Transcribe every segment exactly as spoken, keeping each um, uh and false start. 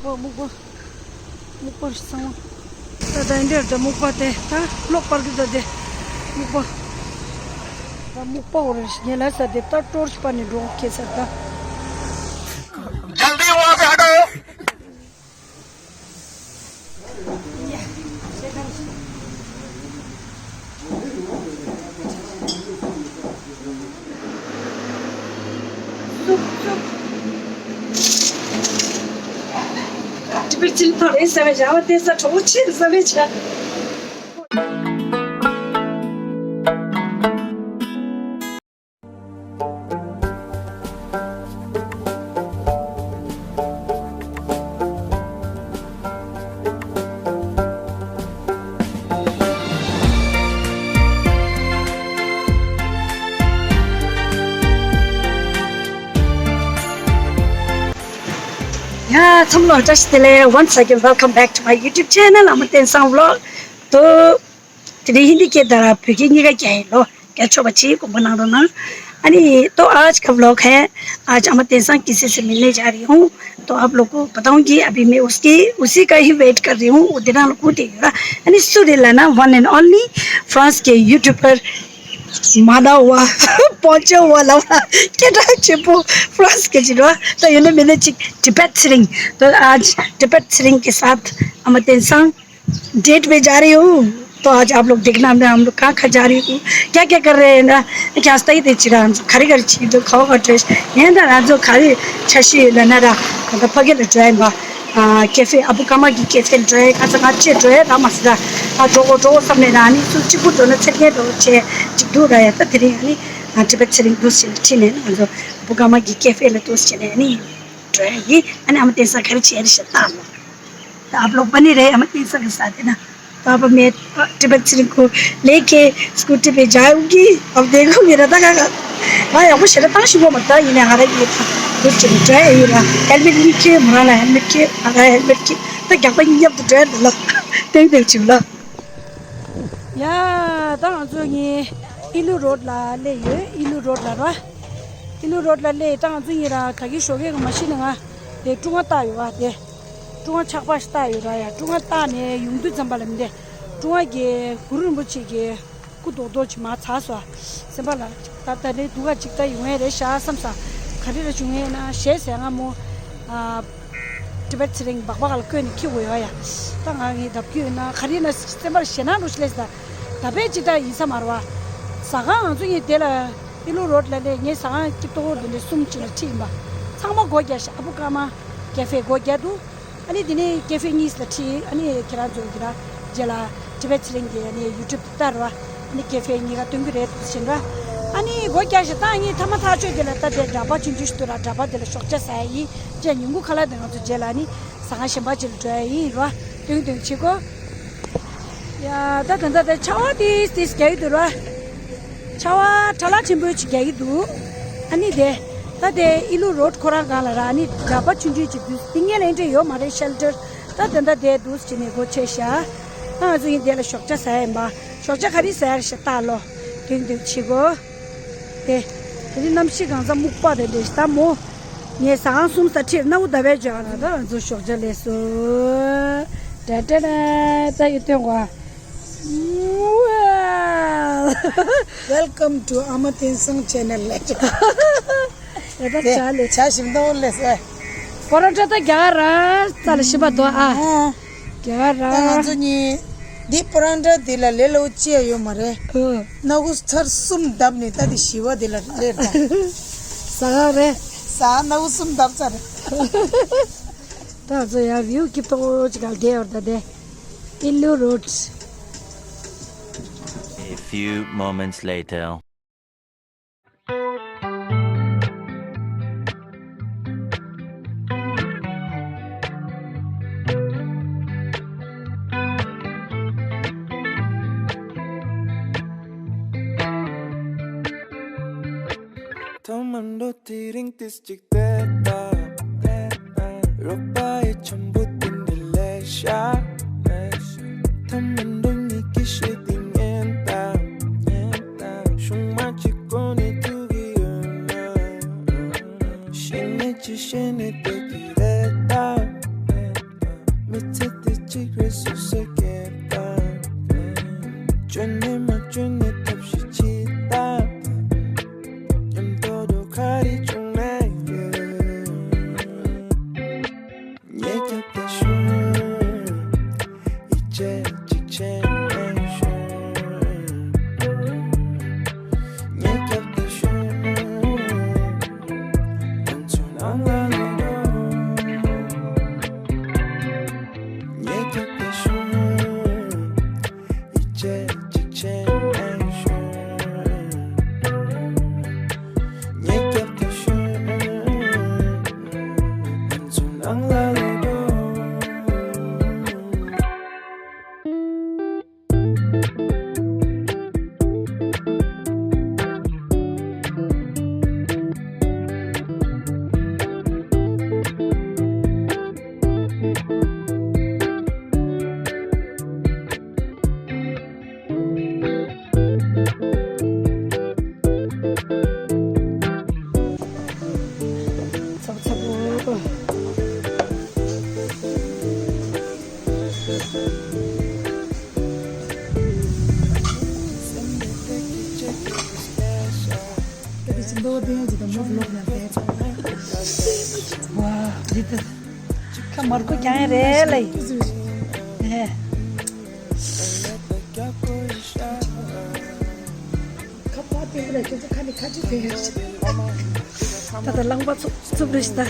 སྨུག་པ། སྨུག་པ། སྨུག་པ་རེད་ཚང་མ། ད་ད་འདིར་ད་སྨུག་པ་དེ་ད་གློག་སྤར་གི་ད་དེ། སྨུག་པ། ད་སྨུག་པ་འོ་རེད་ངས་ལ་ས་དེ་ད་ཊོར་ཆི་པ་ནས་འགྲོ་ཁེ་སར་ད། जल्दी वहां से हटो। ཡ་ཚང་མ་ལ་བཀྲ་ཤིས་བདེ་ལེགས། Once again welcome back to my YouTube channel Amatensan Vlog. ཏོ། དེ་རིང་ཧིན་དི་སྐད་དང་བོད་སྐད་གཉིས་ཀ་རྒྱག་ཡིན་ལོ། རྒྱག་ཆོག་པ་ཅིག་དགོངས་པ་གནང་རོགས་གནང་། ཨ་ནི་तो आज का व्लॉग है। आज अमर तेंसांग किसी से मिलने जा रही हूँ। तो आप लोग को बताऊंगी अभी मैं उसकी उसी का ही वेट कर रही हूँ। वो दिनांक को दे रहा। यानी सूर्य लाना वन एंड ओनली फ्रांस के यूट्यूबर माना हुआ पहुंचा हुआ लवड़ा के डाक चेपो फ्रांस के जिनवा। तो ये मैंने चिक टिबेट सिरिंग। तो आज टिबेट सिरिंग के साथ अमर तेंसांग डेट पे जा रही हूँ। तो आज आप लोग देखना हमने हम लोग कहाँ कहाँ जा रही हूँ, क्या क्या कर रहे हैं ना। क्या हंसता ही थे चिरा हम खरी खरी चीज तो खाओ का ड्रेस ये ना राजो खरी छशी लेना रा। तो पगे ले ड्राइव बा। कैफे अब कामा की कैफे ड्राइव का सका चे ड्राइव रामा सदा। आ जोगो जोगो सबने रानी सु चिकु जो न छके दो चे चिकदू रहे तो तेरे यानी। टिबेट सिरिंग दो सिल चिने ना जो अब कामा की कैफे ले दो सिने यानी ड्राइव ये यानी हम तेसा खरी चे रिश्ता। तो आप लोग बने रहे अमर तीन सौ के साथ है ना। तो अब मैं टिबेट सिरिंग को लेके स्कूटी पे जाऊंगी। अब देखो मेरा तक हाँ या कुछ रहता शुभ मत था ये हमारा ये था। कुछ चलो ट्राई ये रहा हेलमेट भी के हमारा हेलमेट के हमारा हेलमेट के तो क्या पर ये तो ट्राई ला तेरे तेरे चिल्ला। ཡ་ད་ང་ཚོ་ངའི་ཨི་ལུ་རོཌ་ལ་སླེབས་ཡོད། ཨི་ལུ་རོཌ་ལ་ར། ཨི་ལུ་རོཌ་ལ་སླེབས་ད་ང་ཚོ་ངའི་ར་ད་གི་ཞོགས་ཀས་མ་ཤི་ནས་ང་དེ་ཀྲུང་ཧྭ་ལྟ་ཡོད་བ་དེ། ཀྲུང་ཧྭ་ཆགས་པ་ཞིག་ལྟ་ཡོད་ར་ཡ། ཀྲུང་ཧྭ་ལྟ་ནས་ཡོང་དུས་ཙམ་པ་ལ་མི་འདེ། ཀྲུང་ཧྭ་གི་གུ་རུ་རིན་པོ་ཆེ་གི་སྐུ་རྡོག་རྡོག་ཅིག་མར་ཚར་སོང་། སེམས་པ་ལ་ད་ད་ལྟའི་སྡུག་ག་ཅིག་ད་ཡོང་ངེས་རེད་ཤག་བསམ་ས། ག་རེ་ར་བྱུང་ངེས་ན་ཞེས་ཟེར་ང་མོ། ཨ། ཊི་བེཊ་ཚེ་རིང་སྦག་སྦག་ལ་བསྐོས་ནས་འཁྱེར་དགོས་ཡོད་ཡ། ད་ང་གི་ལྡབ་རྒྱུ་ཡོད་ན་ག་རེ་ཡིན་ན་སེམས་པར་ཞེད་སྣང་འགྲོ་ཞིག་ལས་སི་ད། ད་བས་ཅི་ད་ཡིན་ས་མ་རེད་བ། ཟ་ཁང་ང་ཚོ་གཉིས་དེ་ལ་ཨི་ལུ་རོཌ་ལ་ལས་ངས་ཟ་ཁང་སྐྱིད་ཏོག་འདི་འདྲའི་གསུམ་ཅིག་ལ་ཁྲིད་ཡིན་པ། ཚང་མ་སྒོ་རྒྱག་ཤག་ཨ་བུ་ཀ་མ་ཀེ་ཧྥེ་སྒོ་རྒྱག་འདུག་ཨ་ནི་དེ་ནས་ཀེ་ཧྥེ་གཉིས་ལ་ཁྲིད། ཨ་ནི་ཁྱེད་རང་ཚོ་གི་ལ་རྗེས་ལ་ཊི་བེཊ་ཚེ་རིང་གི་ཨ་ནི་ཡུ་ཊུབ་ལྟར་བ། ཨ་ནི་ཀེ་ཧྥེ་གཉིས་ཀ་སྟོན་གི་རེད་འདུག་ཟེར་བ། ཨ་ནི་སྒོ་རྒྱག་ཤག་ད་ངས་ཐ་མ་ཐག་ཆོད་དེ་ལ་ད་དེ་འདྲ་པ་ཆུང་ཆུང་ཞིག་འདུག་ར། འདྲ་པ་དེ་ལ་ཞོགས་ཇ་ཟ་ཡ་ཡིན། ཅེས་ཉིན་གུང་ཁ་ལག་དེ་ང་ཚོ་རྗེས་ལ་ནི་ཟ་ཁང་གཞན་པ་ཅིག་ལ་འགྲོ་ཡ་ཡིན་ར། སྟོན་སྟོན་བྱེད་གོ། ཡ་ད་ད་ད་ད་ཆར་པ་ཏིས་ཏིས་རྒྱག་གི་འདུག་ར། ཆར་པ་ཁྲ་ལ་ཆེན་པོ་ཅིག་རྒྱག་གི་འདུག་ཨ་ནི་དེ། ད་དེ་ཨི་ལུ་རོཌ་ཁོ་རང་སྒང་ལ་ར། ཨ་ནི་འདྲ་པ་ཆུང་ཆུང་ཅིག་འདུག་དེ་ངས་ལན་སྤྲད་ཡོད་མ་རེད་ཤེལ་ཊར། ད་དེ་འདྲ་དེ་འདུག་ཅི་ནས་སྒོ་ཕྱེ་ཤག་ད་ང་ཚོ་ཡིན་དེ་ལ་ཞོགས་ཇ་ཟ་ཡ་ཡིན་པ། ཞོགས་ཇ་ག་རེ་ཟ་ཡ་རེད་ཤག་ལྟ་ལོ། དེང་དུས་ཕྱི་གོ། དེ། དེ་རིང་གནམ་གཤིས་གང་ས་སྨུག་པ་དེ་འདྲ་ཞིག་ད་མོ། ངས་ཟ་ཁང་གསུམ་ས་ཁྲིར་སྣ་བུ་ཟླ་བའི་ལྗོངས་ལ་ད་ང་ཚོ་ཞོགས་ཇ་ལས་སོ། ཏྲ་ཏྲ་ཏྲ་ད་ཡོད་དོན་གོ། Welcome to Ama Tensang channel. ད་ད་ཇ་ལས། ཇ་ཞིམ་མདོག་ལས་སོ། པོ་རོ་ཊ་ད་རྒྱ་གར་ར་རྩ་ལ་ཤི་བ་དོ་ཨ། རྒྱ་གར་ར། ད་ང་ཚོ་གཉིས། འདི་པོ་རོ་ཊ་འདི་ལ་ལས་ལོ་ཅི་ཡ་ཡོད་མ་རེད། ཨོ། སྣ་ཁུ་ཚར་གསུམ་བརྡབས་ནས་ད་འདི་ཞི་བ་འདི་ལ་སླེབས་ད། ཟ་ཁང་རེད། ཟ་སྣ་ཁུ་གསུམ་བརྡབས་ཚར། ད་ང་ཚོ་ཡ་བིའུ་སྐྱིད་པོ་ཅིག་ག་བསྡད་ཡོད་རེད་ད་དེ། ཨི་ལུ་རོཌ། A few moments later. ཐ་མ་འགྲོ་དེ་རིང་ཏིས་ཅིག་བསྡད་ད། རོགས་པ་ཡི་འཆམ་པོ་དེ་འདྲ་ལས་ཤ། ཐ་མ་འགྲོ་ཉིད་ཀྱི་ཤེས་དེ་ཉན་ད། ཤུང་མ་གཅིག་གོ་ནས་ཐུག་གི་ཡོད་ན། ཤེས་ནས་ཅི་ཤེས་ནས་བསྡད་ཀྱི་རེད་ད། ཁ་མར་ཁུ་རྒྱང་ཡ་རེད་ལ་ཡིན། ཧེ། ཁ་པར་སྟེང་ལ་ཁྱོད་ཚོ་ཁ་ནས་ཁ་ཆུ་དེ་ད་ལྟ་རླངས་པ་ཚུབ་ཚུབ་རེད་ཤི་ད།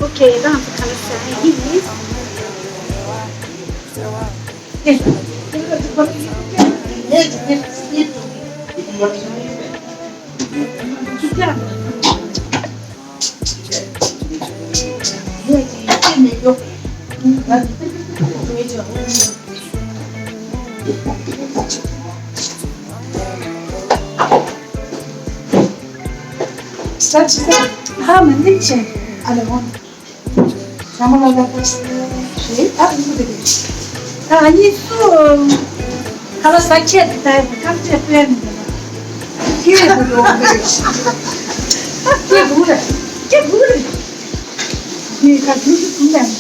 ཨོ་ཁེ། རང་ཚོ་ཁ་ལ་ཟ་ཡིན། ཧ་མི་འདུག་ཆེ། ཨ་ལེ་འོང་། ཞྭ་མོ་ལ་ལ་ཞེས་ད་འདུག་དེ་ད་ཨ་ནི་སུ་ཁ་ལ་ས་ཆད་དེ་ད་ཁམས་ཆད་སྤེལ་མི་འདུག་ཁྱེད་དུ་ཡོང་གི་རེད། ཁྱེད་བུ་རེད། ཁྱེད་བུ་རེད། ངས་ཁ་ཐུག་ཐུག་ཐུག་ལ་ཡང་།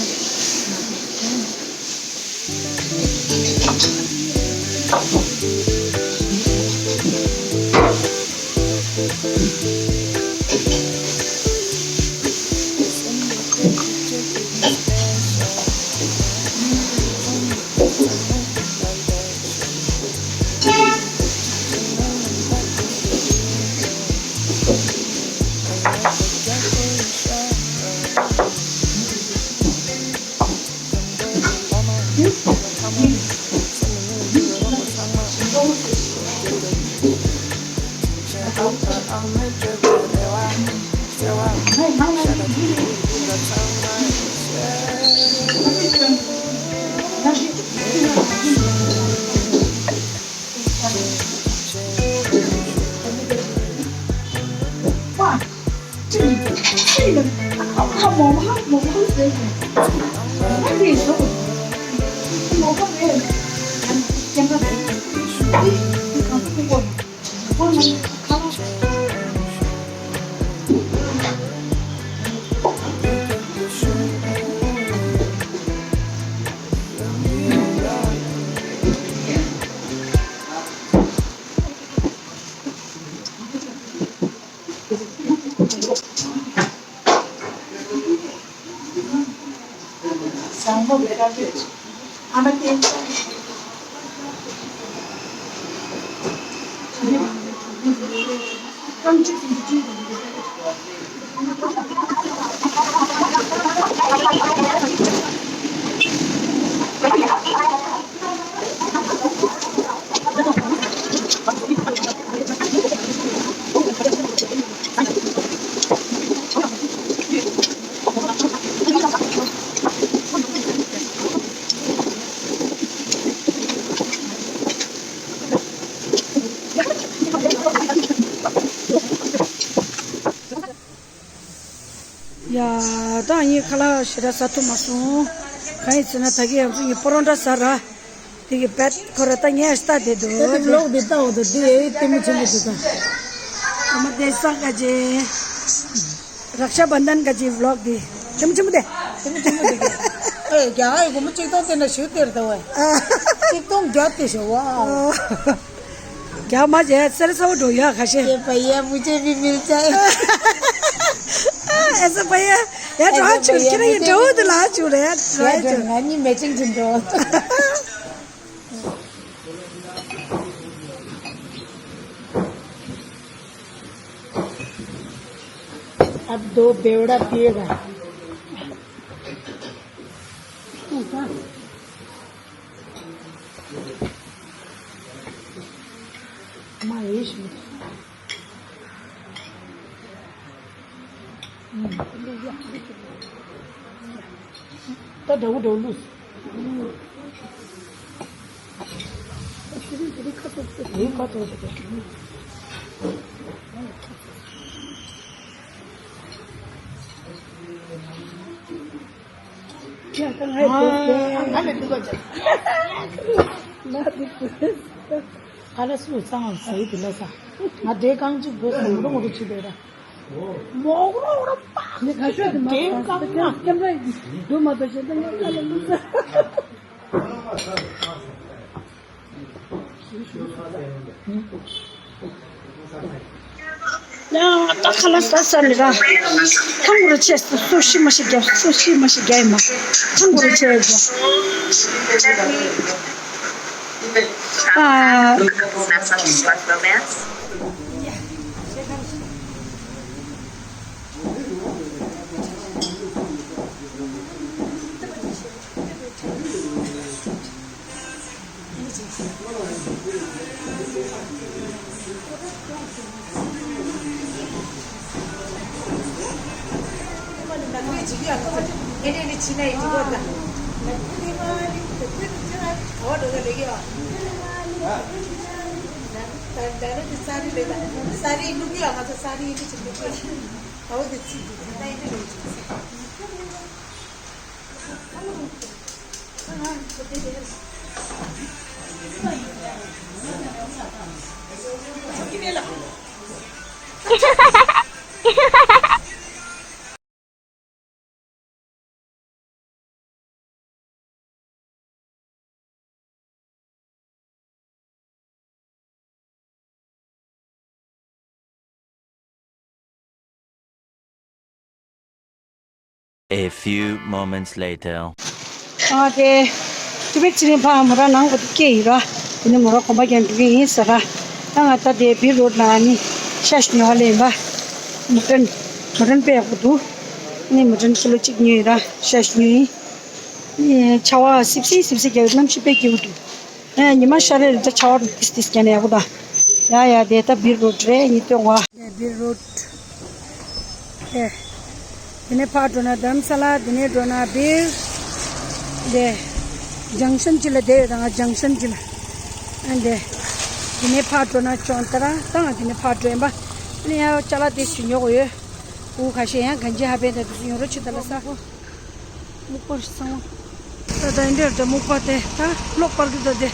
ཡ། ད་ངས་ཁ་ལག་ཞེ་དྲག་ཟ་ཐུབ་མ་སོང་། གང་ཡིན་ཟེར་ན་ད་གིན་ང་ཚོ་ངས་པོ་རོ་ཊ་ཟ་ར། དེ་གི་བེད་ཁོ་ར་ད་ངས་ལྟ་བསྡད་འདུག་དེ་དེ་བི་ལོག་དེ་ལྟ་འོ་དོ་དེ་ལྟད་མོ་ཆེན་པོ་དེ་ད། ཨ་མ་དེ་ས་ག་ཅེ། རཀ་ཤ་བན་དན་ག་ཅེ་བི་ལོག་དེ། ལྟད་མོ་ཆེན་པོ་དེ། ལྟད་མོ་ཆེན་པོ་དེ་ག་ཨེ་རྒྱ་ཨེ་སྒོར་མོ་གཅིག་སྟོང་དེ་འདྲ་ཞུ་སྟེར་ད་བས། གཅིག་སྟོང་བརྒྱ་དེ་ཞུ་བ། རྒྱ་མ་བྱས་སེར་ས་བོ་འགྲོ་ཡ་ཁ་ཤས། ये भैया मुझे भी मिल जाए। ऐसा भैया यार रहा चुर के ये ड्रो तो ला चुर है। ང་གཉིས་མེ་ཅིང་ཅིང་འགྲོ། अब दो बेवड़ा पिएगा। ད་འདྲ་བོ་འདྲ་བོ་ལུས། དེའི་ཁ་ཐོར་ཞིག་རེད། ཁ་ལ་སུ་གཙང་བ་ཟ་ཡི་དེ་ལ་ས། ང་དེ་རྐང་གཅིག་བོས་སོང་། ངུ་རུ་ངུ་རུ་བྱེད་པའི་ར། མོག་རོག་རོ་པག་ནི་ག་ཤོད་དེ་མ་དེ་རྐང་ན། ཀེམ་ར་ཡིན་འདུག་མ་གཏོགས་གཞན་དག་ངའི་ཁ་ལ་ལུས་ས། ཡང་ད་ཁ་ལག་ཟ་ས་ལས་ར། ཐང་གོ་ར་ཆས་སུ་སུ་ཤི་མ་ཤི་རྒྱབ་སུ་ཤི་མ་ཤི་རྒྱ་ཡིན་མ། ཐང་གོ་ར་ཆས་སུ། ཨ། A few moments later. ཨ་དེ། ཏི་བེད་ཚེ་རིང་ཕ་མོ་ར་ནང་གོ་ཏི་སྐྱེ་ཡི་ར། དེ་ནི་མོ་ར་གོམ་པ་རྒྱང་འགྲོ་གི་ཡིན་ཟེར་ར། ད་ང་ད་དེ་བི་རོད་ལ་ནི་ཤ་ཞུ་ཉོ་ལེན་པ། མོ་ཊན། མོ་ཊན་པེ་ཡག་པོ་འདུག་ནི་མོ་ཊན་ཀི་ལོ་གཅིག་ཉོས་ཡི་ར་ཤ་ཞུ་ཉོས་ཡིན། ཆར་པ་སིབ་སིབ་སིབ་སིབ་རྒྱག་གནམ་གཤིས་དཔེ་སྐྱིད་པོ་འདུག་ཨེ། ཉི་མ་ཤར་རེ་རེ་ད་ཆར་པ་ཏིས་ཏིས་བརྒྱབ་ནས་ཡག་པོ་འདུག་ཡ་ཡ་དེ་ད་བི་རོད་རེད་ཉི་སྟོན་བ། དེ་བི་རོད། ཨེ། དེ་ནས་ཕར་འགྲོ་ན་དྷ་རམ་ས་ལ། དེ་ནས་འགྲོ་ན་བིར། དེ། ཇང་ཤན་ཅི་ལ་དེ་ཡོད་དང་ཇང་ཤན་ཅི་ལ། ཨ་དེ། དེ་ནས་ཕར་འགྲོ་ན་ཅོན་ཏ་ར་དང་དེ་ནས་ཕར་འགྲོ་ཡིན་པ། ཨ་ནི་ཡང་ཅ་ལག་དེ་ཞིག་ཉོ་དགོས་ཡོད། ཨུ་ཁ་ཤས་ཡང་གན་ཇི་ཧ་པན་དང་དེ་ཚོ་ཉོ་རོགས་བྱེད་ད་ལ་ས། སྨུག་པ་ཞིག་སང་བ། ད་ད་འདིར་ད་སྨུག་པ་དེ་ད་གློག་སྤར་གི་ད་དེ།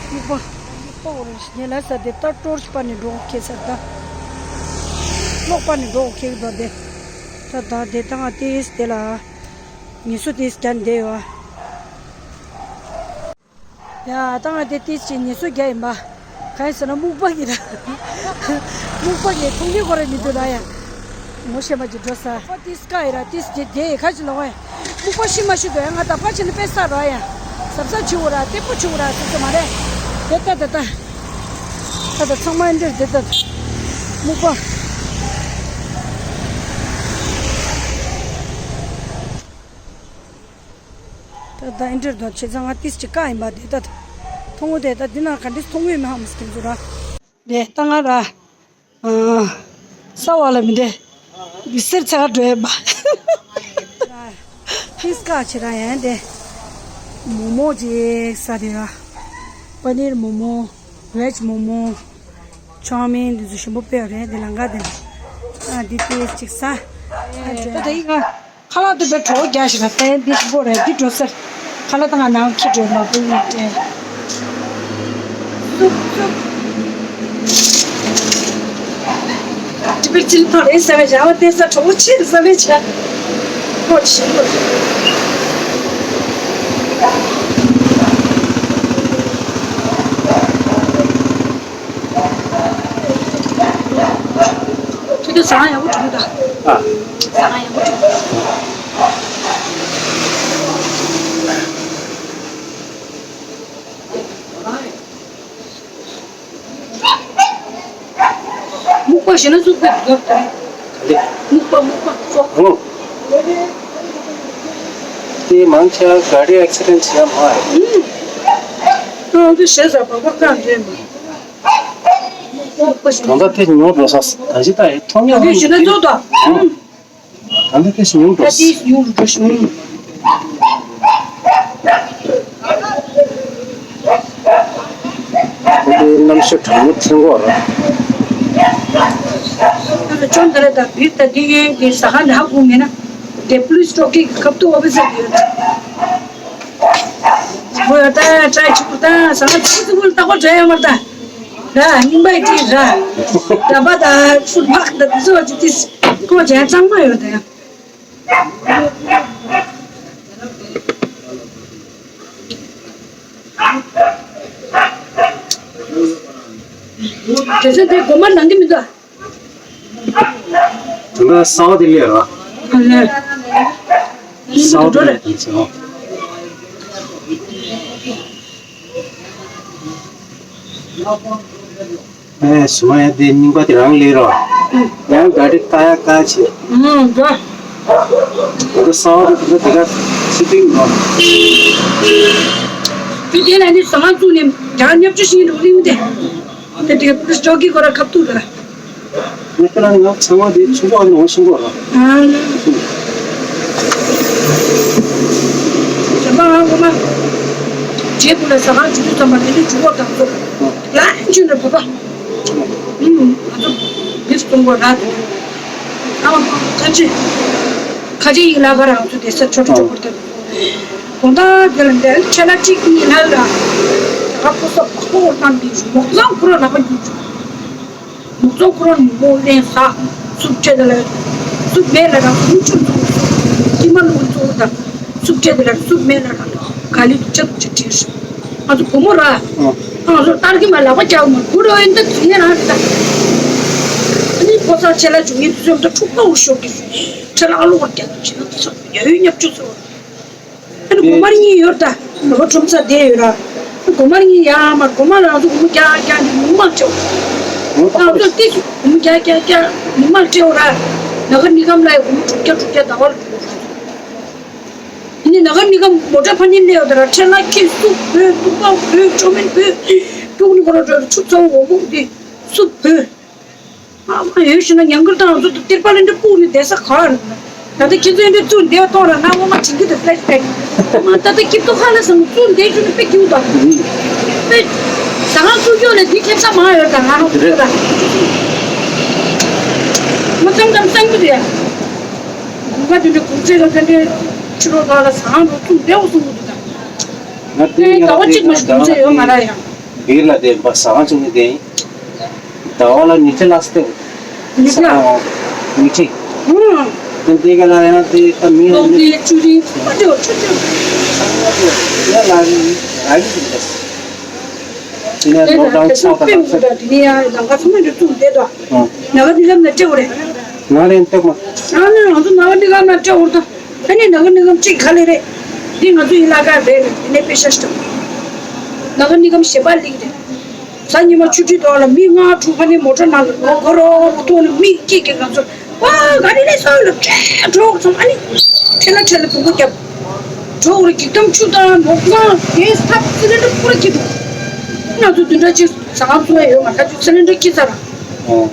སྨུག་པ། སྨུག་པ་འོ་རེ་ཞིག་ཉེ་ལ་ས་དེ་ད་ཏོར་ཞིག་སྤར་ནས་འགྲོ་ཁེ་ས་ད། གློག་སྤར་ནས་འགྲོ་ཁེ་གི་ད་དེ། ད་ད་དེ་ད་ང་དེ་དེ་ལ། ཉེ་སུ་དེ་སྐྱར་འདེ་བ། ཡ། ད་ང་དེ་ཏིས་ཅི་ཉེ་སུ་རྒྱ་ཡིན་པ། གང་ཡིན་ཟེར་ན་སྨུག་པ་གི་ར། སྨུག་པ་གི་མཐོང་རྒྱུ་ཁོ་ར་མི་འདུག་ར་ཡ། ངོ་ཤེས་མ་ཅིག་འགྲོ་ས། པ་ཏིས་ཀ་ཡི་ར་ཏིས་ཀྱི་དེ་ཡི་ཁ་ཅིག་ལོག་ཡ། སྨུག་པ་ཤི་མ་ཤི་དོ་ཡ་ང་ད་པ་ཅི་ནི་དཔེ་ས་ར་ཡ། ཟབ་ཟབ་ཆུ་བོ་ར་ཏེ་པོ་ཆུ་བོ་ར་སུ་སུ་མ་རེད། དེ་ལྟ་དེ་ལྟ། ད་ད་ཚང་མ་འདིར་དེ་ལྟ། སྨུག་པ། ད་ད་ཨིན་དྲར་དོ་བྱས་ཙང་ང་ཏིས་ཅི་ཀ་ཡིན་པ་དེ་ད་མཐོང་ངོ་དེ་ད་འདི་ན་ག་འདྲས་མཐོང་ངོ་མི་ཧ་མ་སྐྱིན་ཚོ་ར། དེ་ད་ང་ར། ས་བ་ལ་མི་འདྲེ། འདི་སེར་ཚ་ག་འགྲོ་ཡིན་པ། ཏིས་ཀ་ཆེ་ར་ཡན་དེ། མོ་མོ་ཅིག་ས་དེ་ར། པ་ནིར་མོ་མོ། བེཇ་མོ་མོ། ཆའོ་མིན་འདི་ཚོ་ཞིམ་པོ་དཔེ་རེད་དེ་ལང་ཀ་དེ། ཨ་འདི་ཏིས་ཅིག་ས། ཨ་ད་ད་ཡིན་ང་། ཁ་ལག་དེ་བས་གྲོགས་རྒྱག་ཞིག་ལ་བསྟན་འདི་ཞིམ་པོ་རེད་འདི་འགྲོ་སར། ཁ་ལག་དང་ང་ནང་ཁྱི་འགྲོ་མ་བུ་ཡིན་ཏེ། སུབ་སུབ། ཏི་པེ་ཅིན་ཐོ་རེ་ས་བེ་ཇ་བ་ཏེ་ས་གྲོགས་ཆེ་ས་བེ་ཇ། ཁོ་ཆེ་ཁོ། ཁྱོད་ཚོ་ཟ་ཁང་ཡག་པོ་བྲིས་འདུག་ཨ། ཟ་ཁང་ཡག་པོ་བྲིས་འདུག་སྨུག་པ་ཞེ་ན་བཙུགས་པའི་འདུག་སྨུག་པ་སྨུག་པ་ཚོ། ཨོ། དེ་མང་ཆེ་བ་ག་རེ་ཨེག་སི་ཌེན་ཊི་བྱས་མ་རེད། ཨང་། དེ་ཞེ་ས་བ་བ་ཀ་འདྲེ་མ། གང་ལྟར་དེ་ཉོ་འགྲོ་ས་ད་ཅི་ད་ཡི་ཐོང་ཡང་ཡོད་ཞེ་ན་ཙོ་ད། ཨང་། གང་ལྟར་དེ་ཞེ་ཉོ་འགྲོ་ས། ད་དེ་ཉོ་འགྲོ་ཞེ་ཉོ། དེ་གནམ་གཤིས་གྲང་མོ་ཐེངས་གོ་ར། ད་ཅོན་ད་ར་ད་བིར་ད་དེ་ཡོད་དེ་ཟ་ཁང་ནང་ཧ་གོ་མེད་ན་དེ་པུ་ལིས་ཊོ་ཀི་ཁབ་ཏུ་འོ་བི་ཟ་ཡོད། ཨོ་ཡ་ད་ཀྲའི་ཆུ་ད་ཟ་ཁང་ད་ཚུ་བུ་ལྟ་གོ་འདྲ་ཡོད་མ་ད། ར་རྙིང་པའི་ཏི་ར། ཌ་བ་ད་ཧྥུ་ཌ་པག་ད་དེ་ཚོ་ཅི་ཏི་ཀོ་ཅན་གཙང་མ་ཡོད་ད་ཡ། དེ་ཚོ་དེ་སྒོ་མ་ནང་གི་མི་འདུག་དེ་འདྲ་གསར་པ་དེ་སླེབས་ར། ཨ་ལས། གསར་པ་དེ་སླེབས་དེ་ཚོ། ཨེ་སུ་མ་ཡ་དེ་རྙིང་པ་དེ་རང་སླེབས་ར། ཡང་ག་རེ་ཀ་ཡ་ཀ་བྱེད། ཨུམ་ག། དེ་གསར་པ་དེ་དེ་ག་ཚིག་དེ་ནོ། དེ་དེ་ལ་ནི་ཟ་མ་བཙུགས་ནས་རྒྱ་ཉབ་ཆུ་ཤིང་རུ་རིང་དེ། དེ་དེ་ཅོག་གི་སྐོར་ལ་ཁབ་ཏུ་ར། ང་ཁྱེད་རང་ང་ཚང་མ་དེ་ཆུ་འགྲོ་ནང་ཤིང་གོ་ར། ཨ་ལ། ཞེས་པ་ང་ངོ་མ། རྗེས་ཀུན་ལ་ཟ་ཁང་བྱུང་དུས་ཙམ་པ་དེ་ནི་ཇུ་བོ་དང་ཚོ། ལ་ཅུན་ར་བ་བ། ཨུམ་ང་ཚོ་མི་གཏོང་གོ་ར་དེ། ཨ་ཁ་ཅི། ཁ་ཅི་ཡིན་ལ་ག་རང་ཚོ་དེ་ས་ཆོ་ཆོ་བོར་དེ། དགོང་དག་དེ་ལ་འདྲ་ཁྲེ་ལ་གཅིག་གཉིས་ལ་ལ། ད་ག་ཕོ་སོ་བ་ཁོ་བོར་བཏང་དེ་མོག་ཚང་ཁོ་ར་ལག་པ་རྒྱུག་ཆུ། མུག་ཚོང་ཁོ་རང་ཉིན་མོ་གླེང་ས། སུབ་སྤྲད་དེ་ལ། སུབ་མེད་ལ་རང་སུབ་ཆུ་ཚོང་། ཀྱི་མ་ལུག་ཚོང་དང་། སུབ་སྤྲད་དེ་ལ་སུབ་མེད་ལ་རང་ག་ལི་ཆབ་ཆ་དྲིལ་ཤོག་ང་ཚོ་བུ་མོ་ར། ང་ཚོ་ལྟར་གྱི་མ་ལག་པ་བཅག་མ་དགུ་རོ་ཨེ་འདི་ཚིག་ཡ་རང་རེད་ད། ཨ་ནི་ཕོ་གསར་ཆེ་ལ་བྱུང་ཡིན་དུས་ཚོད་འཕྲུག་པ་འུ་ཤོག་གི་ཁྲེ་ལ་ཨ་ལོ་བར་རྒྱག་ཏུ་ཕྱིན་ན་ཚོ་ཡ་ཡོད་ཉབ་ཆུ་ཚོ། ཨ་ནི་དགོན་པར་གཉིས་ཡོད་ད། ལོ་ཁྲོམ་ས་བསྡད་ཡོད་ར། དགོན་པར་གཉིས་ཡར་མར་དགོན་པ་ལ་ང་ཚོ་སྒོར་མོ་བརྒྱ་བརྒྱ་འདི་མི་མང་སྤྲད། ང་ཚོ་ཏི་སྒོར་མོ་བརྒྱ་བརྒྱ་བརྒྱ་མི་མང་སྤྲད་ར། ན་ག་ནི་གམ་ལ་ཡ་སྒོར་མོ་དྲུག་བརྒྱ་དྲུག་བརྒྱ་ཟླ་བ་ལ་སྤྲད། ཨ་ནི་ན་ག་ནི་གམ་མོ་ཊ་ཕ་ཉིན་སླེབས་ཡོད་ད་ར། ཁྲེ་ལ་ཁྱི་སུ་བོས་ཏུ་པ་བོས་ཅོ་མིན་བོས་ཀྱུག་ནི་གོ་ར་འགྲོ་ཆུ་ཚ་བོ་མོ་འདི་སུ་བོས། ཨ་མ་ཡོད་ཤི་ན་ཉང་ཀིར་དང་ཚོ་ཏིར་པ་ལེན་དུ་སྤུག་ནི་བསྡད་ས་ག་རེད། ད་ལྟ་ཁྱེད་ཚོ་འདི་ཚུར་འདེད་གཏོང་ར་ན་ངོ་མ་བྱིང་གི་འདུག་ཕེ་ལེ་ཤི་བེག་ཨ་མ་ད་ལྟ་སྐྱིད་ཏོ་ཁ་ལ་སང་ཚུར་འདེད་རྒྱུ་ནི་དཔེ་སྐྱིད་པོ་དང་། དཔེ་ཟ་ཁང་ཚུར་སྐྱོད་ལས་འདི་ཐེབས་ས་མང་ཡོད་དང་ང་རང་ཚོ་ད། མ་ཙམ་ཙམ་སང་གི་རེད། དགུན་ཁ་དུས་འདྲ་དགུན་ཚེས་ལ་ཕན་ཚུན་ཕྱི་ལོགས་ལ་ཟ་ཁང་ཚུར་འདེད་འོ་གསུང་གི་འདུག་ད། ང་དེ་ཡིན་ཟླ་བ་གཅིག་མ་ཞིག་དགུན་ཚེས་ཡོད་མ་ར་ཡང་། བིར་ལ་དེ་བ་ཟ་ཁང་བྱུང་ནས་དེ་ཡིན། ཟླ་བ་ལ་ཉི་ཁྲི་ལ་སྟེ། ཉི་ཁྲི་ལ། ཉི་ཁྲི། ཨུམ། དེ་འདི་ག་ལ་ཡང་དེ་ད་མི་ལོག་དེ་བཅུ་རིང་མ་དེ་བ་ཆུ་ཆུ། ཡ་ལ་རི་ར་རི་ཟིན་ཏེ། དེ་ནས་ལོག་ཌའོན་ཆགས་པ་དང་ཚེ། དེ་ནས་ཡང་ལམ་ཁ་ཚང་མ་འདི་བཙུགས་བསྡད་དོ། ཨང་། ལམ་ཁ་འདི་ལམ་ནས་སྤྲད་དགོས་རེད། ང་རེད་སྟེགས་མ། ཨ་ནི་ང་ཚོ་ནག་ནི་ག་ན་སྤྲད་འོར་དང་། ཨ་ནི་ནག་ནི་གམ་གཅིག་ག་ལེ་རེད། འདི་ང་ཚོ་ཡི་ལ་ཀ་རེད་རེད། དེ་ནས་པེ་ཤ་ཤ། ནག་ནི་གམ་ཞེ་པ་ལིག་རེད། གཟའ་ཉི་མ་ཆུ་ཁྲིད་དོག་ལ་མི་ལྔ་དྲུག་ཕ་ནི་མོ་ཊ་ནང་ལ་ལོག་གོ་རོག་ཐོག་ནས་མི་སྐྱིད་ཀྱི་ང་ཚོ་ཝ་ག་རེ་རེད་སོགས་ལ་ཁྲལ་འགྲོ་སོང་། ཨ་ནི་ཁྲེ་ལ་ཁྲེ་ལ་བུ་གུ་རྒྱབ་འགྲོ་རེད། གི་གཏམ་ཆུ་དང་མོ་གང་གེ་སི་ཐབ་སི་ལིན་ཌར་པུ་ར་ཁྱི་འདུག་ང་ཚོ་བདུན་ཕྲག་གཅིག་ཟ་ཁང་བཙུགས་ཡ་ཡོད་མ་ཁ་ཆུ་སི་ལིན་ཌར་ཁྱི་ཚར། ཨོ།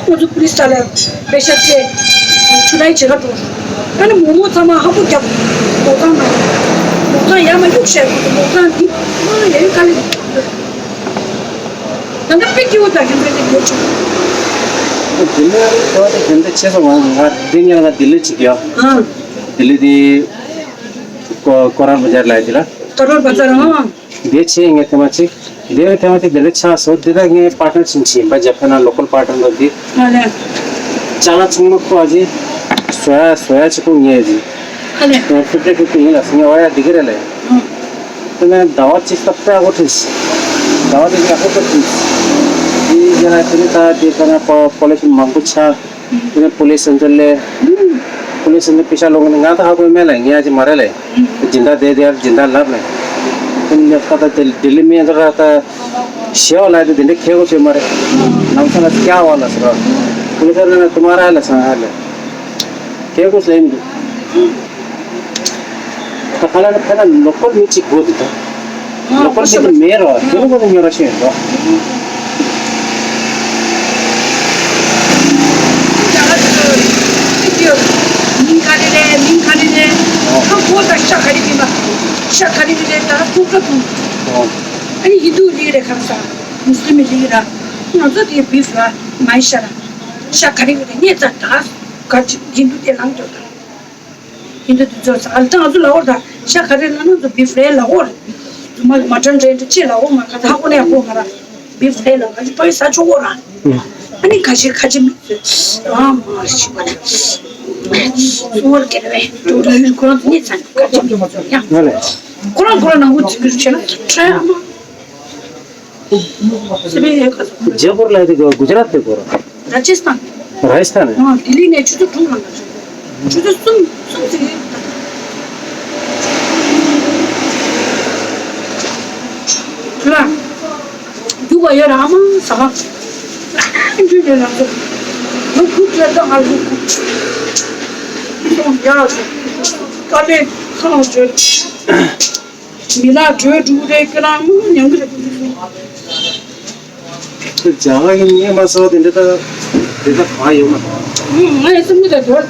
ང་ཚོ་པུ་ལིས་ལ་པེ་ཤ་སྤྲད། ཆུ་ལའི་བྱེད་ཀ་འགྲོ། ཨ་ནི་མོག་མོག་ཚང་མ་ཧ་པོ་རྒྱབ། མོག་ཚང་ན། མོག་ཚང་ཡར་མ་གཡུག་བཤད། མོག་ཚང་འདི་མ་ཡ་ཡུལ་དཀའ་ལས་འདུག་ད་ནི་དཔེ་སྐྱིད་པོ་དང་ཁྱིམ་ཚང་གི་ཡོད་ཆུ། ལྡི་ལི་ཁ་བ་དེ་དེ་འདྲ་ཆེ་སོང་ང་། ང་འདི་ཉལ་ང་ལྡི་ལི་ཅིག་ཡོད། ཨ། ལྡི་ལི་དེ་ཀོ་ཀོ་རལ་བ་ཛར་ལ་ཡ་དེ་ལ། ཀོ་རལ་བ་ཛར་ཨ། འདི་ཆེ་ངས་ཐེངས་མ་གཅིག་འདི་ཐེངས་མ་གཅིག་འདི་ལ་ཆགས་སོང་། འདི་ལ་ངའི་པར་ཊི་ནར་ཕྱིན་ཕྱིན་པ་ཇ་པན་ན་ལོ་ཀལ་པར་ཊི་ནར་འདི། ཨ་ལས། ཅ་ལག་ཚང་མ་བཀོག་ཅིག་བཟོ་ཡ་བཟོ་ཡ་ཅིག་བཀོག་ངས་ཅིག་ཨ་ལས། ཕིབ་ཏི་ཕིབ་ཏི་ཡིན་ལ་སོང་ངས། འོ་ཡ་འདི་ག་རེད་ལས། ཨ། དེ་ནས་ཟླ་བ་གཅིག་སྟབས་ཡག་པོ་ཁྲིད། ཟླ་བ་གཅིག་ཡག་པོ་ཁྲིད། དེ་རྗེས་ལ་དེ་ནས་ད་དེ་ལྟ་ན་པོ་པོ་ལི་ཤི་མང་པོ་ཆགས། དེ་ནས་པུ་ལིས་སེན་ཊར་ལས། པུ་ལིས་སེན་ཊར་པེ་ཤ་ལོག་ནས་ང་ད་ཧ་གོ་མེད་ལ་ངས་ཨ་ཅེ་མ་རེད་ལས། སྦྱིན་བདག་དེ་དེར་སྦྱིན་བདག་ལབ་ལས། དེ་ནས་ཁ་ད་དེ་ལྡི་ལི་མི་ཚོ་ར་ད་ཞེ་བ་ལ་དེ་དེ་འདྲ་ཁེ་གོ་ཆོད་མ་རེད། ནང་ས་ལ་སྐྱ་བ་ལ་ཟེར་བ། པུ་ལིས་སེན་ཊར་ན་དུ་མ་ར་ལ་སང་ཧ་ལས། ཁེ་གོ་ཟེར་མི་འདུག་ད་ཁ་ལ་ནི་ཕ་ན་ལོ་ཀལ་མི་གཅིག་དགོས་འདུག་ད། ལོ་ཀལ་མི་དེ་མེད་རོ། དེ་ནི་ཁོ་ཚོ་ཉོ་ར་ཤེས་རོ། མིང་ག་རེ་རེད། མིང་ག་རེ་རེད། ཁ་སྒོ་དང་ཤ་ག་རེ་མིན་པ། ཤ་ག་རེ་རེད། ད་ཁོ་ཁ་ཁུང་། ཨ་ནི་ཧིན་དུ་རིགས་རེད། ཁ་ས་མུ་སི་ལིམ་རིགས་ར། ང་ཚོ་དེ་བིབ་ར་མའི་ཤ་ར། ཤ་ག་རེ་རེད། ངས་ཙ་ད་ག་ཅི་ཧིན་དུ་དེ་ལངས་འགྲོ་ད། ཡིན་དུ་དུ་ཚོ་ས་ཨ་ལྟ་ང་ཚོ་ལ་འོར་ད་ཤ་ག་རེ་ལ་ན་ཚོ་བིབ་རེ་ལ་འོར། རྫུ་མ་མ་ཊན་རེ་འདྲ་ཅི་ལ་འོར་མ་ག་ད་ཧ་གོ་ནས་ཧ་གོ་མ་ར། བིབ་རེ་ལ་ང་ཚོ་པའི་ས་ཆོག་འོ་ར། ཨ་ནི་ཁ་ཤས་ཁ་ཅི་མི་ཚོས་ཨ་མ་ཤི་བ་ན། སོང་བར་སྐྱེ་བས་འགྲོ་འགྲོ་ཡུལ་ཁོ་རང་ཚོ་གཉིད་ཚན་ཁ་ཅི་མི་ཚོ་ཡང་། ཁོ་རང་ཁོ་རང་ནང་ཁུལ་ཚིག་གིར་བྱས་ན་ཁྲ་ཡ་མ། སི་པི་ཨེ་ཁ་ཚོ། ཇེ་པུར་ལ་དེ་གོ་གུ་ཇ་རཱཏ་དེ་གོ་ར། ར་ཇི་སི་ཐན། རཱཇ་སི་ཐན་ནས། ཨ། ལྡི་ལི་ནས་ཆུ་ཚོད་དྲུག་ལ་ང་ཚོ། ཆུ་ཚོད་གསུམ་གསུམ་ཙམ་ཡིན། ཁྱོད་རང་རྒྱུག་པ་ཡོད་ར། ཨ་མ་ཟ་ཁང་འགྲུལ་རེད་ལ་ཚོ། ལོ་དགུ་བཅུ་ལ་ང་ལོ་དགུ་སོང་ཡག་སོང་། དཀའ་ལས་ཁག་བརྗོད། མི་ལ་བྲོས་འགྲོ་རེད། ཁྱོད་རང་མང་ཉམས་ཀྱི་རེད། རྒྱ་གར་གྱི་སྙན་པ་སོགས་དེ་འདྲ་ད་དེ་འདྲ་གང་ཡོད་མ་རེད། ང་ཡང་བསམ་གྱི་ད་འདོད།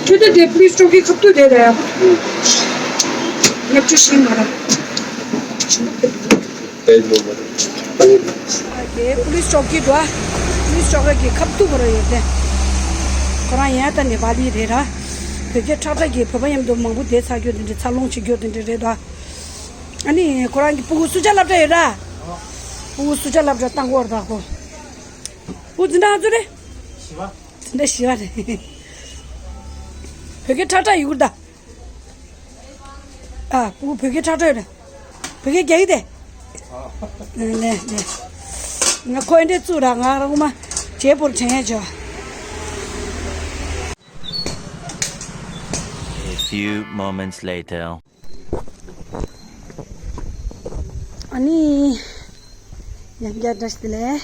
ཁྱོད་ད་དེ་པུ་ལིས་ཊོག་གི་ཁ་ཐུག་དེ་རེད། ང་ཅི་ཤེས་མ་རེད། དེ་ཡོད་མ་རེད། དེ་པུ་ལིས་ཊོག་གི་འདུག་ཨ། པུ་ལིས་ཊོག་གི་ཁ་ཐུག་བར་ཡོད་དེ། ཁོ་རང་ཡང་ད་ནེ་པ་ལི་རེད་ར། བོད་སྐད་ཁྲག་ཁྲག་གི་བོད་པ་མཉམ་དུ་མང་པོ་བསྡད་ཚར་རྒྱུ་དེ་འདྲ། འཚར་ལོངས་བྱེད་རྒྱུ་དེ་འདྲ་རེད་ད། ཨ་ནི་ཁོ་རང་གི་ཕྲུ་གུ་སུ་ཇ་སློབ་གྲྭ་ཡོད་ར། ཕྲུ་གུ་སུ་ཇ་སློབ་གྲྭ་བཏང་གོ་ར་ད་ཁོ། ཕྲུ་གུ་འཛིན་གྲྭ་ག་ཚོད་རེད། བཞི་པ། འཛིན་གྲྭ་བཞི་པ་རེད། བོད་སྐད་ཁྲག་ཁྲག་ཡོད་གི་ར་ད། ཨ། ཕྲུ་གུ་བོད་སྐད་ཁྲག་ཁྲག་ཡོད་ར། བོད་སྐད་རྒྱག་གི་དེ། ལེ་ལེ། ང་ཁོ་འདྲས་བཙུགས་ར། ང་རང་མ་བྱས་པོར་དྲན་ཡ་བྱོས། A few moments later. ཨ་ནི། ཡང་བསྐྱར་བཀྲ་ཤིས་བདེ་ལེགས།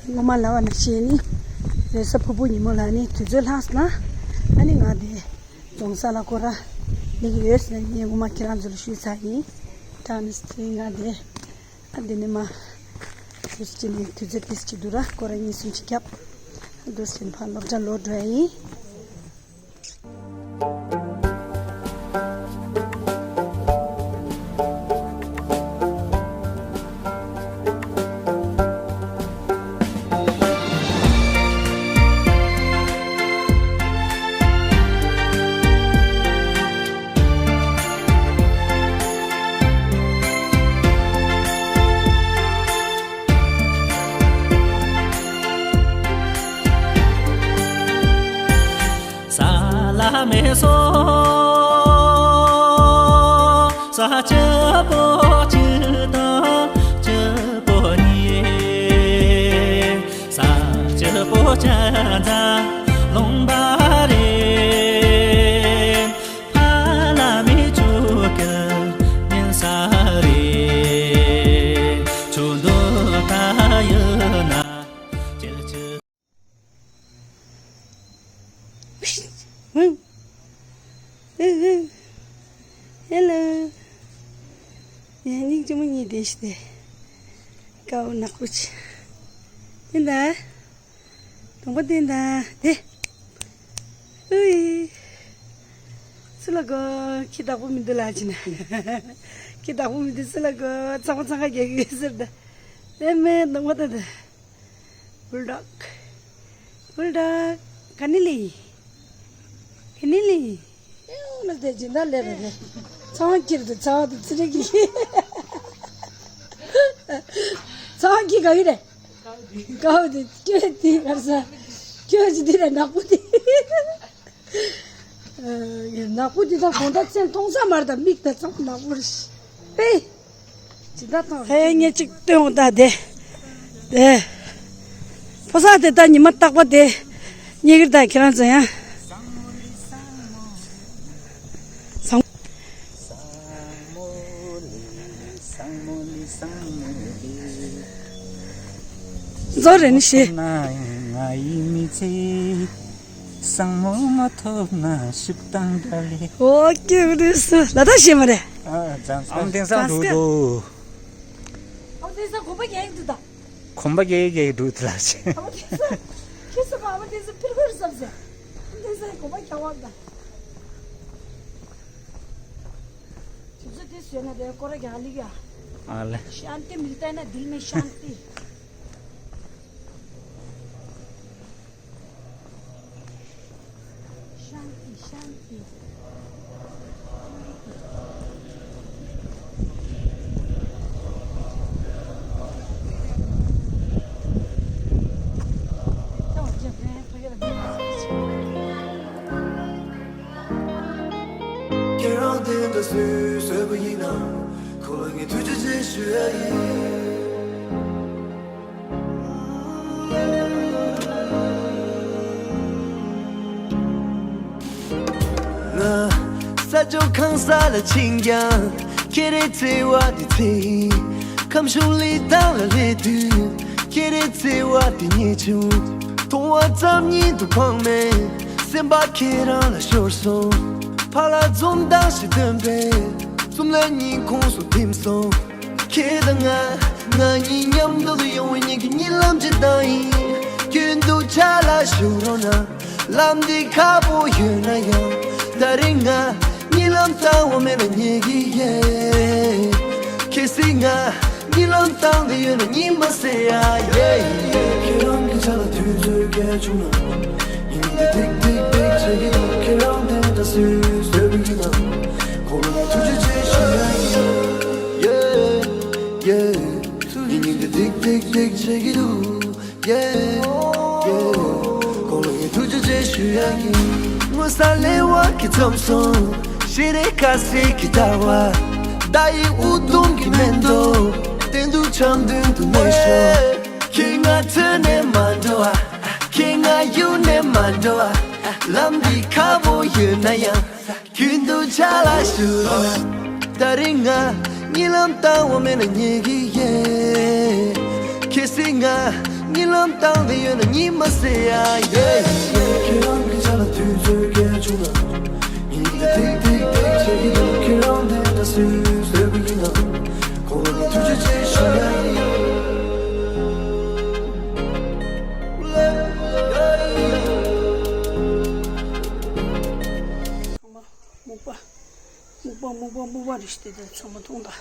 སྔོན་མ་ལབ་པ་ནང་བཞིན་ནི། རེས་གཟའ་ཕུར་བུ་ཉིན་མོ་ལ་ནི་དུས་ཚོད་ལྷག་སོང་ན། ཨ་ནི་ང་དེ་རྫོང་གསར་ལ་སྐོར་ར་སླེབས་ཀྱི་ཡོད་ཟེར་ནས་ངས་སྔོན་མ་ཁྱེད་རང་ཚོ་ལ་ཞུས་ཚར་ཡིན། ད་ནི་ང་དེ། ཨ། འདི་ནས་མར་དུས་ཚོད་ནས་དུས་ཚོད་ཏིས་ཅིག་འདུག་ར། སྐོར་ར་གཉིས་གསུམ་ཅིག་བརྒྱབ། འདུག་སེ་ཕར་སློབ་གྲྭ་ལོག་འགྲོ་ཡ་ཡིན། ས་ལ་མེ་སོ་ས་སྐྱིད་པོ་གཅིག་དང་སྐྱིད་པོ་གཉིས། ས་སྐྱིད་པོ་ཅན་ཙང་ལུང་པ་རེད། ཕ་ལ་མི་ཆུ་གི་ཉིན་ས་རེད། ཆུ་འདུག་ད་ཡོད་ན་ཅི་ཅི། ཧེ་ལོ། ཡང་སྙིང་རྗེ་མོ་གཉིས་བསྡད་ཤི་དེ། དཀར་པོ་ནག་པོ་ཆེ། དེ་འདྲ། དང་པོ་དེ་འདྲ་དེ། ཨུའི། སུ་ལ་གོ། ཁྱི་བདག་པོ་མི་འདུག་ལ་ཅི་ན། ཁྱི་བདག་པོ་མི་འདུག་སུ་ལ་གོ། ཚང་མ་འཚང་ཁ་རྒྱག་གི་ཟེར་ད། དེ་མེད་དང་པོ་དེ་འདྲ། Bulldog. Bulldog. ག་ནས་ལི། ག་ནས་ལི། ཨེ་འོ་ན་དེ་སྦྱིན་བདག་ལས་རེད་རེད། ཚང་ཁྱེར་དུ་ཚང་དུ་ཚི་རེ་གི། ཚང་ཁྱི་ག་ཡི་རེད། གའུ་དེ་ཁྱོད་དེ་གར་ས། ཁྱོད་ཀྱི་དེ་རེད་ནག་པོ་དེ། ནག་པོ་དེ་དང་གོང་ད་མཚན་མཐོང་ས་མར་དང་མིག་ད་ཚང་ནག་པོ་རེད། ཨེ། ཇི་ལྟར་དང་། ཧེ་ངས་གཅིག་སྟོན་འོང་ད་དེ། དེ། ཕོ་གསར་དེ་ད་ཉི་མ་རྟག་པ་དེ། རྙེད་ཀྱི་ད་ཁྱེད་རང་ཚོ་ཡང་། ཟོ་རེ་ནི་ཤེས། སང་མོ་མ་ཐོབ་ན་ཤིབ་དང་འདྲ་ལེ། ཨོ་ཀེ་རེད་སོ། ལ་ད་ཤེས་མ་རེད། ཨ་ཙང་ཙང་། ཨམ་ཐེང་སང་འགྲོ་འགྲོ། ཨམ་ཐེང་སང་གོམ་པ་རྒྱག་གི་འདུག་ད། གོམ་པ་རྒྱག་གི་རྒྱག་གི་འགྲོ་འདུག་ལ་ཤེས། ཨམ་ཐེང་སང་། ཁྱེད་ཚོ་ཨམ་ཐེང་སང་ཕིར་གོ་རེ་བསམ་ཟེར། ཨམ་ཐེང་སང་གོམ་པ་རྒྱག་བ་ད། ཁྱེད་ཚོ་དེ་བཟོས་ན་དེ་སྐོར་ར་རྒྱག་ལེ་ག། ཨ་ལེ། शांति मिलता है ना, दिल में शांति। शांति, शांति। ཁྱེད་རང་དེ་འདྲ་བཟོས་བཟོས་པ་ཡིན་ན། ཁོ་ལ་ངས་ཐུགས་རྗེ་ཆེ་ཞུ་ཡ་ཡིན། ས་ཕྱོགས་གང་ས་ལ་ཕྱིན་ཀྱང་ཁྱེད་རའི་བརྩེ་བ་དེ་ཚེ་ཡིན། ཁམས་གཞུང་ལི་ཐང་ལ་སླེབས་དུས་ཁྱེད་རའི་བརྩེ་བ་དེ་རྙེད་བྱུང་། མཐོང་བ་ཙམ་ཉིད་དུ་ཕངས་མེད་སེམས་པ་ཁྱེད་རང་ལ་ཤོར་སོང་། ཕར་ལ་འཛུམ་མདངས་ཤིག་སྟོན་པའི་ཙུམ་ལ་སྙིང་ཁོང་སུ་ཐིམ་སོང་། ཁྱེད་དང་ང་ང་གཉིས་མཉམ་དུ་ཡོང་བའི་ཉིན་གྱི་གཉིད་ལམ་ཇི་ལྟར་ཡིན། རྒྱུན་དུ་ཆ་ལ་ཞུ་རོགས་གནང་། ལམ་འདི་ཁག་པོ་ཡོད་ན་ཡང་ད་རིང་ང་གཉིད་ལམ་བཏང་བ་མེད་ན་ཉལ་གི་ཡོད། གལ་སྲིད་ང་གཉིད་ལམ་བཏང་བསྡད་ཡོད་ན་གཉིད་མ་སད་ཡ། ཡེ་ཡེ། ཁྱེད་རང་གི་ཆ་ལ་དུས་ཚོད་བརྒལ་བྱུང་ན། ཉིན་འདི་ཏིག་ཏིག་ཏིག་བྱེད་ཀྱི་འདུག་ཁྱེད་རང་དེ་འདྲ་སུས་བཟོས་པ་ཡིན་ནམ། ཁོང་ལ་ཐུགས་རྗེ་ཆེ་ཞུ་ཡ་ཡིན། ཡེ་ཡེ། ཉིན་འདི་ཏིག་ཏིག་ཏིག་བྱེད་ཀྱི་འདུག་ཡེ་ཡེ། ཁོང་ལ་ངས་ཐུགས་རྗེ་ཆེ་ཞུ་ཡ་ཡིན། སྔོན་ས་ལེ་བ་གི་མཚམས་སུ་ཤེས་རིག་ཁ་སིག་གི་ཟླ་བ། ཟླ་ཡི་དབུགས་གཏོང་གི་མེ་ཏོག་སྟེང་དུ་འཆམ་མདུན་དུ་གནས་ཤོག་ཁྱེད་ང་འཚོལ་ནས་མ་འགྲོ་བ། ཁྱེད་ང་གཡུག་ནས་མ་འགྲོ་བ། ལམ་འདི་ཁག་པོ་ཡོད་ན་ཡང་རྒྱུན་དུ་ཆ་ལ་ཞུ་རོགས། ད་རིང་ང་གཉིད་ལམ་བཏང་བ་མེད་ན་ཉལ་གི་ཡོད། གལ་སྲིད་ང་གཉིད་ལམ་བཏང་བསྡད་ཡོད་ན་གཉིད་མ་སད་ཡ། ཡེ་ཡེ། ཁྱེད་རང་གི་ཆ་ལ་དུས་ཚོད་བརྒལ་བྱུང་ན། ཉིན་འདི་ཏིག་ཏིག་ཏིག་བྱེད་ཀྱི་འདུག་ཁྱེད་རང་དེ་འདྲ་སུས་བཟོས་པ་ཡིན་ནམ། ཁོང་ལ་ཐུགས་རྗེ་ཆེ་ཞུ་ཡ་ཡིན། སྨུག་པ། སྨུག་པ་སྨུག་པ་སྨུག་པ་སྨུག་པ་རེད་ཤག་དེ་དེ་ཚང་མ་མཐོང་དང་།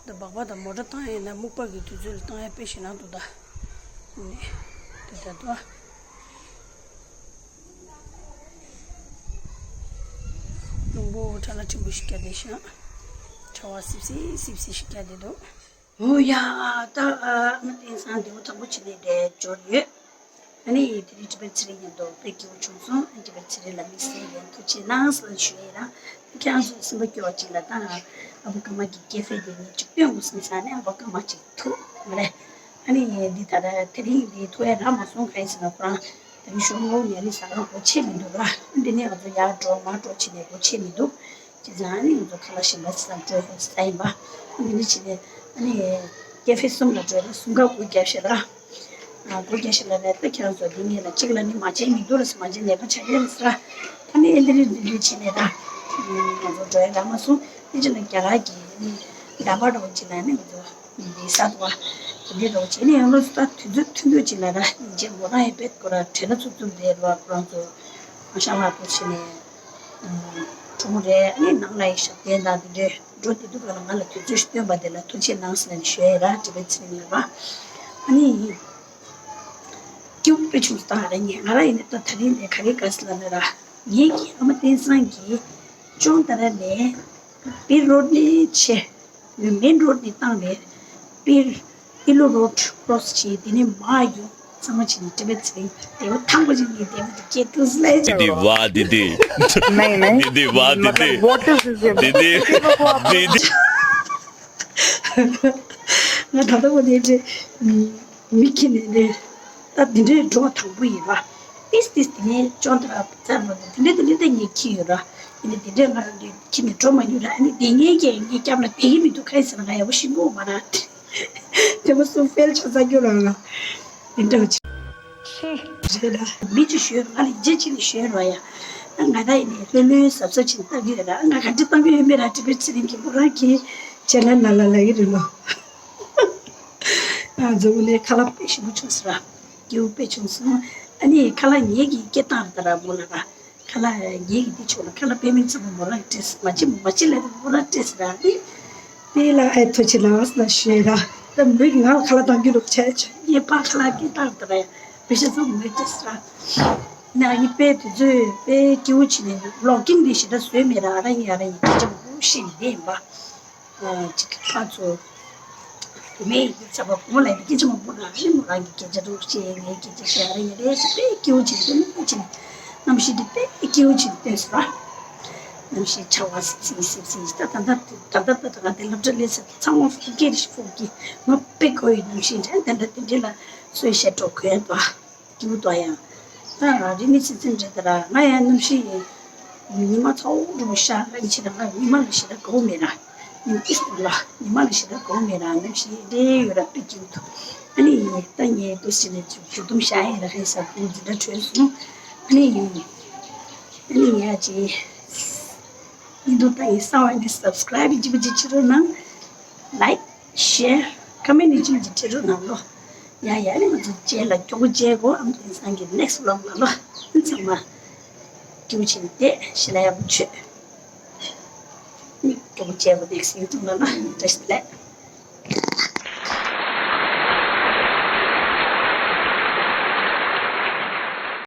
འདི་སྦག་སྦག་དང་མོ་ཊ་བཏང་ཡིན་ན་སྨུག་པ་གི་དུས་ཚོད་ལ་བཏང་ཡ་དཔེ་ཞེ་དྲག་འདུག་ད། ནི། དེ་ལྟར་དུ། རླུང་བུ་ཁྲ་ལ་ཕྲན་བུ་ཞིག་བརྒྱབ་བསྡད་ཤག་ཁྲ་བ་སིབ་སིབ་སིབ་སིབ་ཞིག་བརྒྱབ་བསྡད་འདུག་འོ་ཡ། ད་ཨ་མ་བསྟན་སང་འདི་བོ་དང་པོ་བྱས་ནས་འདིར་འབྱོར་ཡོད། ཨ་ནི་དེ་རིང་བཀྲ་བྷེ་ཚེ་རིང་མཉམ་དུ་དཔེ་སྐྱིད་པོ་བྱུང་སོང་། ཨ་ནི་བཀྲ་བྷེ་ཚེ་རིང་ལ་དམིགས་བསལ་ཡང་ཐུགས་རྗེ་གནང་ཟེར་ཞུ་ཡས་ར། ཁྱེད་རང་ཚོ་སེམས་པ་སྐྱོ་བ་ཅིག་ལ་ད་ཨ་བུ་ཀརྨ་གི་ཀེ་ཧྥེ་དེ་ངས་ཅིག་སྟོན་དགོས་བསམ་ས་ནས་ཨ་བུ་ཀརྨ་ཅིག་ཐུག་མ་རེད། ཨ་ནི་འདི་ད་ལྟ་དེ་རིང་འདི་ཐུག་ཡས་རག་མ་སོང་། ག་ཡིན་ཟེར་ན་ཁོ་རང་ད་རིང་ཞོགས་སྔ་པོ་ནས་ཨ་ནི་ཟ་ཁང་སྒོ་ཕྱེ་མི་འདུག་ར། འདི་ནས་ང་ཚོ་ཡར་འགྲོ་མར་འགྲོ་བྱས་ནས་སྒོ་ཕྱེ་མི་འདུག་བྱས་ཙང་ཨ་ནི་ང་ཚོ་ཁ་ལག་གཞན་པ་ཟ་འགྲོ་ཡོང་ས་ཡིན་པ། ཨ་ནི་འདི་བྱས་ནས་ཨ་ནི་ཀེ་ཧྥེ་གསུམ་ལ་འགྲོ་ཡས་ལ་གསུམ་ཀ་སྒོ་བརྒྱབ་ཤག་ར། སྒོ་རྒྱག་ཤིག་ལབ་ནས་ད་ཁྱེད་རང་ཚོ་འདི་ངེད་ལ་གཅིག་ལ་ནི་མ་བྱན་མི་འདུག་ལ་ཟེར། མ་བྱན་ནད་པ་ཆགས་ཀྱི་རེད་ཟེར། ཨ་ནི་ཨེ་འདི་རེད་འདི་རེད་བྱས་ནས་ད་ང་ཚོ་འགྲོ་ཡ་རག་མ་སོང་། དེ་ཕྱིན་ལ་རྒྱ་གར་གྱི་ནི་ཟླ་བ་འདྲ་བོ་ཅིག་ལ་ནི་ང་ཚོ་འདི་ས་དུ་བ་དེ་འདྲའི་འདྲ་བོ་བྱས་ནས་ཡང་ལོ་ད་དུས་ཚོད་ཐུང་ཐུང་ཅིག་ལ་ད་ཉིན་བྱེད་མོ་རང་ཡང་དཔེ་ཁོ་ར་དྲན་ན་ཚུབ་ཚུབ་རེད་ར། ཁོ་རང་ཚོ་མ་ཤང་ལ་ཐུག་བྱས་ནས་གྲོང་རེད། ཨ་ནི་ནང་ལ་ཡི་ཞབས་བརྟན་དང་དེ་འདྲའི་འགྲོ་དེ་འདུག་ག་ལ་ང་ལ་དུས་ཚོད་ཞིག་སྟོན་པ་དེ་ལ་ཐུགས་རྗེ་གནང་ཟེར་ནས་ཞུ་ཡ་ར། བཀྲ་བྷེ་ཚེ་རིང་ལགས་ར། ཨ་ནི་སྐྱིད་པོ་དཔེ་བྱུང་སོང་། ད་ང་རང་ཉན་ང་རང་ཡིན་ན་ད་ད་རིང་ནས་ག་རེ་དགའ་ཟེར་ལབ་ན་ར། ངེད་ཀྱི་ཨ་མ་བསྟན་སང་གིས་ཅོང་ཏ་ར་ནས་པིར་རོ་ནས་ཆེ་མེན་རོ་ནས་བཏང་ནས་པིར་ཨི་ལོ་རོ་ཁྲོ་སི་བྱས། དེ་ནས་མར་ཡོང་ཚང་མ་བྱས་ནས་བཀྲ་བྷེ་ཚེ་རིང་བདེ་པོ་ཐང་པོ་ཅིག་ནས་བདེ་པོ་དེ་སྐྱེལ་ཐུབ་ཟེར་ལབ་བྱས། དེ་དེ་བ་དེ་དེ། नहीं नहीं དེ་དེ་བ་དེ་དེ། मतलब what is this? དེ་དེ། དེ་དེ། ང་ད་ལྟ་བ་ནས་འདྲེ་མི་ཁྱི་ནས་ནས་ད་འདི་འདྲའི་འགྲོ་བ་དང་པོ་ཡིན་པ། ཏིས་ཏིས་དེ་ནས་ཅོང་ཏ་ར་ཙམ་རོ་དེ་འདྲ་དེ་འདྲ་ད་ངས་ཁྱི་ཡོད་ར། ཡིན་ན་དེ་འདྲའི་ང་རང་འདི་ཁྱི་ནས་འགྲོ་མ་མྱོང་ར། ཨ་ནི་དེ་ངས་ཀྱང་ངའི་སྐྱབས་ལ་བསྡད་ཀྱི་མི་འདུག་ག་ཡིན་ཟེར་ན་ང་ཡག་པོ་ཤེས་ཀྱི་ཡོད་མ་རེད། དེ་མོ་སུ་ཕེལ་ཆགས་ས་རྒྱུ་རང་ལ་དེ་འདྲ་བ་ཅིག་ཤི། རེད་ལ། མི་གཅིག་ཞོན་ང་ལ་ཡིན་ཆེ་གཅིག་ལ་ཞོན་རོགས་ཡ། ང་ད་ཡིན་ནས་ལྷོད་ལྷོད་གཟབ་གཟབ་བྱས་ནས་བཏང་གི་ཡོད་ར། ང་ག་འདྲ་བཏང་གི་ཡོད་མེད་ར་བཀྲ་བྷེ་ཚེ་རིང་གིས་མོ་རང་གི་ཆེ་ན་ན་ལ་ལ་ཡི་རེད་ལོ། ང་ཚོ་ནས་ཁ་ལག་དཔེ་ཞིམ་པོ་བྱུང་སོང་ར། སྐྱིད་པོ་དཔེ་བྱུང་སོང་། ཨ་ནི་ཁ་ལག་ངེད་ཀྱིས་སྐྱེལ་བཏང་ར། ད་ར་མོ་ལ་ར། ཁ་ལག་ངེད་ཀྱི་འདི་ཆོག་ལ་ཁ་ལག་དཔེ་མིན་ཚང་མ་མོ་རང་གིས་སྤྲད་སོང་། མ་བྱེད་མ་བྱེད་ལབ་ན་མོ་རང་སྤྲད་སོང་ར། ཨ་ནི་དཔེ་ལ་ཨེ་ཐུགས་རྗེ་གནང་ཟེར་ཞུས་ར། ད་མོས་ཀྱིས་ང་ལ་ཁ་ལག་གཏང་རྒྱུ་རོགས་བྱས་བྱས། ངས་ཕར་ཁ་ལག་སྐྱེལ་བཏང་ར། ད་ར་ཡ་བེ་ཤ་ཚང་མོས་སྤྲད་སོང་ར། ན་ཨ་ནི་དཔེ་དུས་ཚོད་དཔེ་སྐྱིད་པོ་བྱས་ནས་ལོག་ཀིང་འདི་ཞེ་དྲག་བཟོས་མེད་ར། ཨ་ར་ཡིན་ཨ་ར་ཡིན་སྐད་ཆ་མང་པོ་བཤད་ནས་བསྡད་ཡིན་པ། ཅིག་ཕར་ཚུར་བུད་མེད་ཡིན་ཚ་བ་བུ་མོ་ལ་ཡིན་སྐད་ཆ་མང་པོ་རང་རེད། མོ་རང་གི་སྐད་ཆ་རོགས་བྱས། ངའི་སྐད་ཆ་བཤད་ཨ་ར་ཡིན་རེད་ཟེར། དཔེ་སྐྱིད་པོ་བྱས་ནས་སྟོན་པ་བྱས་ནས་གནམ་གཤིས་འདི་དཔེ་སྐྱིད་པོ་བྱས་ནས་སྟོན་སོང་ར། གནམ་གཤིས་ཆར་པ་སིབ་སིབ་སིབ་སིབ། ད་ད་ད་ད་ད་ད་ང་དེ་སློབ་གྲྭ་སླེབས་ཚར། ཚང་མ་ཕུག་གེ་རེད་ཤག་ཕུག་གེ། ང་དཔེ་གོ་ཡི་གནམ་གཤིས་འདྲ་དེ་འདྲ་དེ་འདྲ་ལ་སོས་ཤ་འགྲོ་གོན་ཏོ། སྐྱིད་པོ་ཡང་། ད་རི་ནི་ཚི་ཚི་འདྲ་ད་ར། ང་ཡང་གནམ་གཤིས་ཡིན། ཉི་མ་ཚ་བོ་རུ་ཤར་ར་ཅི་ར་ང་ཉི་མ་ལ་ཞེ་དྲག་དགའ་བོ་མེད་ར། ཉི་མ་ལ་ཉི་མ་ལ་ཞེ་དྲག་དགའ་བོ་མེད་ར་ནམ་ཞིག་བསྡད་ཡོད་ར་དཔེ་སྐྱིད་པོ་འདུག་ཨ་ནི་ད་ངས་འདུག་ཟེར་ནས་མཇུག་སྡོམ་བཞག་ཡིན་ར། ཧེ་ས་ཁུང་འཛིན་གྲྭ་གྲོལ་སོང་། ཨ་ནི་ཨ་ནི་ཡ་ཅི་ཡིན་འདུག་ད་ཡིན་གསང་བ་ནི་སབ་སི་ཀ་རའིབ་ཅིག་པ་ཅིག་བྱེད་རོགས་གནང་། ལའིཀ་ཤེར་ཁོ་མེན་ཊི་ཅིག་ཅིག་བྱེད་རོགས་གནང་ལོ། ཡ་ཡ་ནི་ང་ཚོ་རྗེས་ལ་མགྱོགས་པོ་མཇལ་གོ་ཨམ་དེང་སང་གི་ནེག་སི་ཝི་ལོག་ལ་ལོ། ཚང་མ་སྐྱིད་པོ་བྱས་ནས་བསྡད་ཤི་ལ་ཡག་པོ་བྱོས། ནི་མགྱོགས་པོ་མཇལ་གོ་ནེག་སི་ཝི་ལོག་ལ་ལོ། བཀྲ་ཤིས་བདེ་ལེགས།